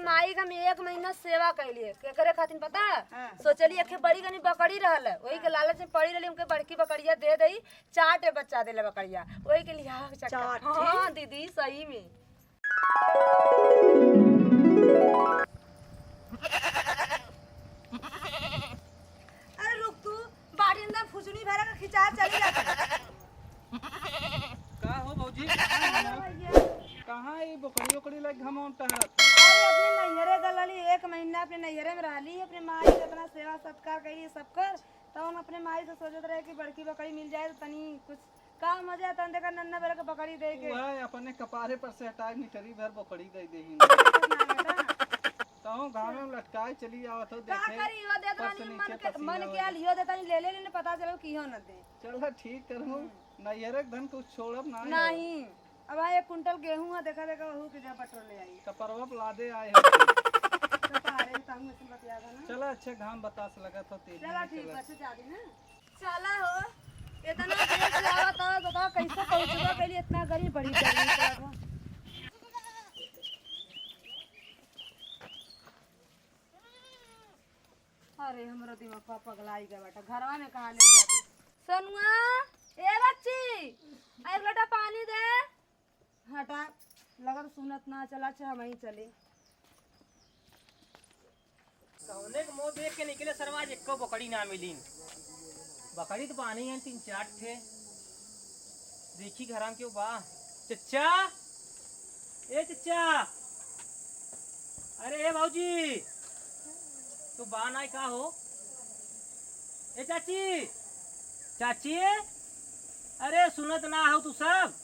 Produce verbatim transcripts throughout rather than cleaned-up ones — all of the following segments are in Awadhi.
माई का हम एक महीना सेवा कैलिए, केकरे खातिर पता? हाँ। सोचली एक बड़ी गनी बकरी रहल है, वही के लालच में पड़ी रहली, हमके बड़की बकरिया दे दई, चार ठे बच्चा देले बकरिया, वही के लिए हाँ, चक्कर। चार ठे? हाँ दीदी, सही में। अरे रुक तू, बाड़ी अंदर फुचुनी भरा के खिंचा चली जाती। का हो भौजी, कहाँ घुमाओ? कहाँ ई बोकरी ओकरी लग घमाओ टहरत? अरे अपने नैहरे गल रहली, एक महीना अपने नैहरे में रहली, अपने माई के इतना सेवा सत्कार करी सब कर, तो हम अपने माई से सोचत रहे कि बड़की बकरी मिल जाए तो तनी कुछ काम हो जाए, तन देखा नन्ना बेरा के बकरी दे के। वह अपने कपारे पर से हटाए मिटरी भर बोकरी दे देही। कहूँ गाँव में लटकाए चली आवत हो का देखे, करी, यो देत पर से रहनी नीचे मन के, पसीना मन के आल, यो देत रहनी, ले ले लेने, पता चलो कि हो न दे। चला ठीक करहूँ, हम्म। नैहरे के धन कुछ छोड़ब ना। नहीं, अब हाँ एक कुंटल गेहूँ है, देखा देखा वहू के जा बटोर ले आई। कपरवा पे लादे आए हो। कपारे में ताहू ऐसे बतिया था ना। चला अच्छा घाम बतास लगत हो, तेजी चला में ठीक चला। बा, अच्छा जा दी ना। साला हो, इतना देर से आवत हो, बताओ कैसे पहुँचबा कैली, इतना गर्मी, बड़ी गर्मी पड़त बा। अरे हमरो दिमाग पा पगलाई गए बाटा, घरवा में कहाँ ले जाती? सोनुआ, ए बच्ची, आ एक लोटा पानी दे। हटा, लगत सुनत ना, चला अच्छा हम ही चले। कौने के मुंह देख के निकले सरवा, आज एको बकरी ना मिली। बकरी तो बानी है तीन चार ठे। देखी घराम केहू बा। चच्चा, ए चच्चा, अरे ए भौजी, तू बा नाई का हो? ए चाची, चाची, अरे सुनत ना हो तू सब?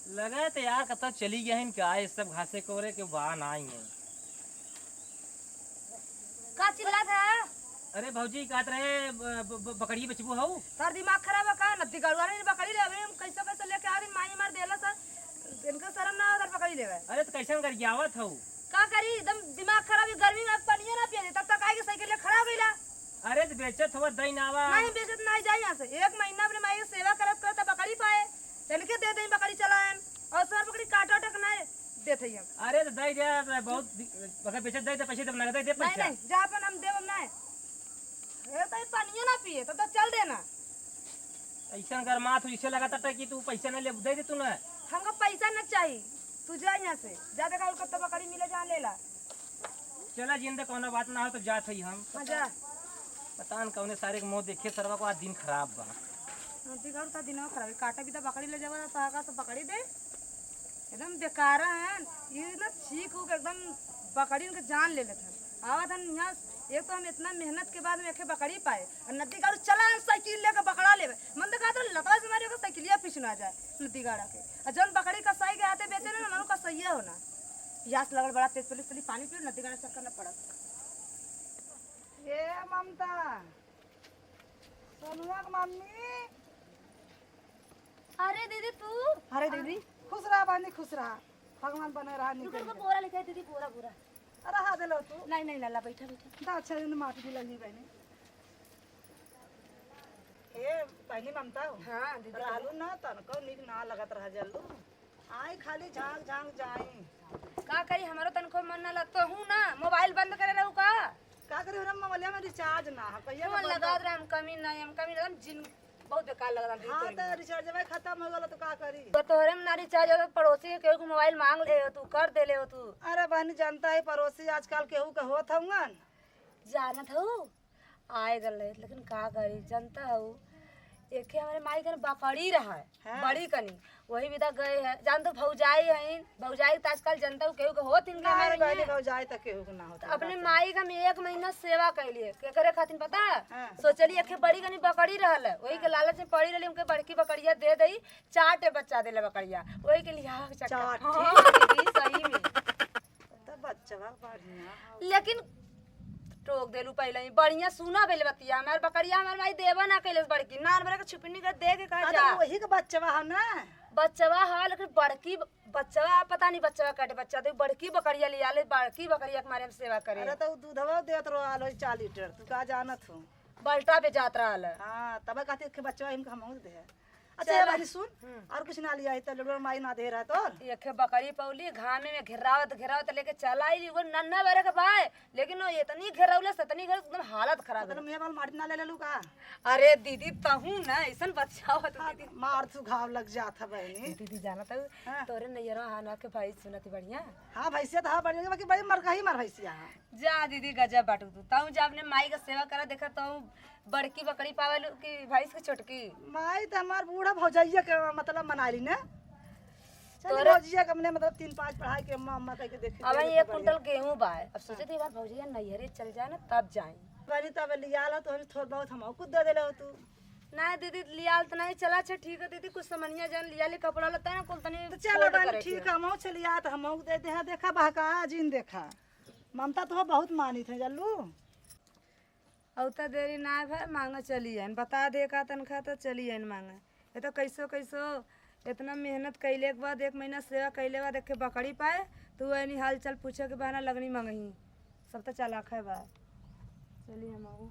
लगे तो यार कतौ चली गया है इनका, ये सब घासे कोरे के बा नाई है। का चिल्लात है? अरे भौजी, कहत रहे, ब-, ब-, ब-, बकरी बेचबू हऊ? तार दिमाग खराब है का? नद्दी गड़ुआ नहीं बकरी ले, अबे हम कैसे कैसे लेके आ रही, माई मार देला सर, इनका शर्म ना होता बकरी लेवे। अरे तो कैसन गरियावत हऊ? का करी, एकदम दिमाग खराब है, गर्मी में पनिया ना पिए, तब तक आएगी साइकिल ले खड़ा हो गईला। अरे तो बेचत हवा दई नावा। नहीं बेचत नहीं जाई यहाँ से, एक महीना अपने माई के सेवा करत करत बकरी पाए, तनके दे दई बकरी चलाएन, और सर बकरी काटा टक नहीं देत हई हम। अरे तो दई दे, बहुत दि-, अगर बेचत दई तो पैसे देब, नगद दे नहीं, पैसा। नहीं, जा अपन हम देब, हम नहीं। ए, तो ये पानियो ना पिए, तो, तो चल देना। ऐसा गरमात हो, इसे लगा था कि तू पैसा ना ले, दे दे तू ना। हमको पैसा ना चाहिए, तू जा यहाँ से, जा देखा, उनका तो बकरी मिले, जहाँ ले ला। चला जिंदा, कौनो बात ना हो, तो जात हई हम। हाँ, जा। पता न कौने सारे के मुंह देखे, सरवा को आज दिन खराब बा। नदी का उनका दिनवा खराब है, काटा भी तो बकरी ले जावा, तो आगा से बकरी दे। एकदम बेकारा है, ये ना चीख उख एकदम बकरी इनके जान ले लेत हन। आवत हन यहाँ, एक तो हम इतना मेहनत के बाद में एक बकरी पाए, और नदी गाड़ू चला हम साइकिल लेके बकरा लेवे। मन तो कहत रहे लतवा से मारी ओकर साइकिलिया पीछे ना जाए नदी गाड़ा के। और जौन बकरी कसाई के हाथे बेचे ना, मनु कसैया हो ना। प्यास लगल बड़ा तेज, पहले चली पानी पियो, नदी गाड़ा चक्कर न पड़त। ये ममता, सोनुआ के मम्मी। अरे दीदी तू? अरे दीदी, खुश रहा बहनी, खुश रहा। भगवान बने रहा, रुको, निकल रुको, के। बोरा लेके आई दीदी, बोरा, बोरा। अरे हाँ, दे लो तू। नहीं, नहीं, लाला, बैठा, बैठा। दा, अच्छा, इन्हें माटी भी लगी बहनी। ए, बहनी ममता हो। हाँ, दीदी। रहलू ना, तनको नीक ना लगत रहा जल्लू। आई खाली झांक झांक जाई। का करी, हमारो तनको मन ना लगतो हूँ ना, मोबाइल बंद करे रहू का? का करी, हमरा मोबाइलिया में रिचार्ज ना है, कहिया फोन बंद लगा हो? दे, हम कमी नहीं, हम कमी नहीं, हम जिन बहुत बेकार लगता है। हाँ, तो रिचार्जवा खत्म हो गला तो का करी? तो तोहरे में ना रिचार्ज हो तो पड़ोसी के केहू के मोबाइल मांग ले हो तू, कर दे ले हो तू। अरे बहनी, जानता है पड़ोसी आजकल केहू के होत हउवन। जानत हऊ, आए गल रहे, लेकिन का करी, जानता हऊ, एके हमारे माई कन बकरी रहा है, हाँ। बड़ी कनी, वही विदा गए है। जान तो भौजाई है, भौजाई तो आजकल जनता केहू के होत इनके नहीं, हमारे बहनी, यहाँ। भौजाई तो केहू के ना होत तो अपने बस। माई का हम एक महीना सेवा कैलिए, केकरे खातिर पता? हाँ। सोचली एक बड़ी कनी बकरी रहल है, वही के हाँ। लालच में पड़ी रहली, उनके बड़की बकरिया दे दई, चार ठे बच्चा देले बकरिया, वही के लिए हाँ, चक्कर। चार ठे? हाँ, दीदी, सही में। तब बच्चवा बढ़िया हौ। लेकिन टोक देलू पहले ही, बढ़िया सुना पहले बतिया, हमार बकरिया हमार माई देवा ना कैलस बड़की, नान भरे के छुपनी कर दे के कहा अरे जा। वही के बच्चवा है ना। बच्चवा है, लेकिन बड़की ब-, बच्चवा, पता नहीं बच्चवा काटे बच्चा, तो बड़की बकरिया लिया ले, बड़की बकरिया के मारे हम सेवा करे। अरे तो उ दूधवा देत रहो आलो चार लीटर, तू का जानत हो? बल्टा पे जात रहल। हाँ, तब कहती के बच्चवा इनका हम दे। अच्छा, ये चला। बहनी सुन, हम्म। और कुछ ना लिया है तो लड़ुआ माई ना दे रहा तो। एक बकरी पौली, घामे में घेरावत घेरावत लेके चला आइली, वो नन्हा बरे के बाय, लेकिन वो इतनी घेरौले से, इतनी घेर, एकदम हालत खराब मतलब है। मैं बाल माटी ना ले लेलू का? अरे दीदी, तहू ना ऐसन बचाओ तो हाँ, दीदी। मार तू घाव लग जात है बहनी। दीदी जाना तू, हाँ। तोरे नैयरवा हाना के भाई सुनत बढ़िया। हाँ, भैंसिया तो हाँ बढ़िया, बाकी बड़ी मरकही मार भैंसिया है। जा दीदी, गजब बाटू तू। तहू जा अपने माई का सेवा करा, देखा तहू बड़की बकरी पावेलू कि भैंस के छोटकी? माई तो हमार बूढ़ा भौजैया के मतलब मना ली ना। चल तोरे भौजिया के हमने मतलब तीन पाँच पढ़ाई के अम्मा, अम्मा कह के देखी अब जाए ये तो कुंटल बढ़िया। गेहूं बा, अब सोचे हाँ। थे एक बार भौजिया नैहरे चल जाए ना तब जाए। बहनी तब लिया ला तो हम थोड़ा बहुत हम कुछ दे देले हो तू। ना दीदी, लियाल तो नहीं चला। अच्छा ठीक है दीदी, कुछ सामानिया जान लिया ले, कपड़ा लता ना कुल तनी तो चल fold बहनी करे ठीक के। है, हम चल लिया तो हम दे दे। हाँ, देखा बहका जिन देखा, ममता तो बहुत मानित है जल्लू। औता देरी ना भय, मांगा चली आइन, बता दे का तनखा तो चली आइन मांगा। ये तो कैसो कैसो इतना मेहनत कैले के बाद, एक महीना सेवा कैले बाद एक बकरी पाए, तू ऐनी हाल चाल पूछे के बहाना लगनी मंगही। सब तो चालाक है बा। चली हम आऊ।